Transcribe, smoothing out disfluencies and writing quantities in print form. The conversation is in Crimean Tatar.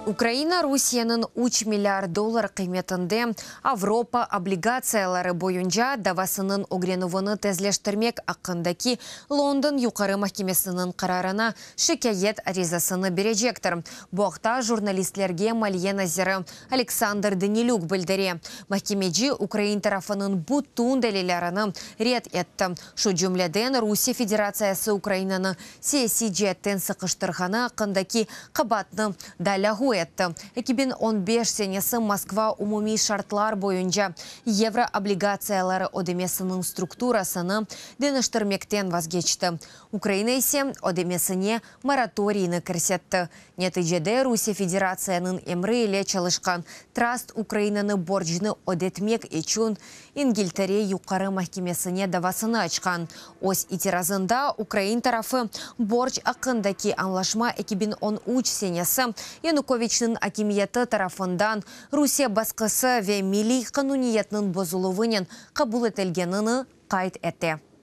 Ukraina Rusiyeniñ üç milliard dollar qıymetinde Avropa obligatsiyaları boyunca davasınıñ ögrenüvini tezleştirmek aqqındaki London Yuqarı mahkemesiniñ qararına şikâyet arizasını berecektir. Bu aqta jurnalistlerge maliye naziri Aleksandr Danilük bildire. Mahkemeci ukrain tarafınıñ bütün delillerini red etti, şu cümleden Rusiye Federatsiyası Ukrainanı siyasiy ceetten sıqıştırğanı aqqındaki qabaatnı da lâğu etti. 2015 senesi Moskva umumiy şartlar boyunca yevro obligatsiyaları ödemesiniñ strukturasını deñiştirmekten vazgeçti, Ukraina ise ödemesine moratoriyni kirsetti. Neticede Rusiye Federatsiyanıñ emri ile çalışqan Trast Ukrainanı borcnı ödetmek içün İngiltere Yuqarı mahkemesine davasını açqan. Öz itirazında ukrain tarafı borc aqqındaki añlaşma 2013 senesi Yanukoviçniñ akimiyeti tarafından Rusiye basqısı ve milliy qanuniyetniñ bozuluvınen qabul etilgenini qayd ete.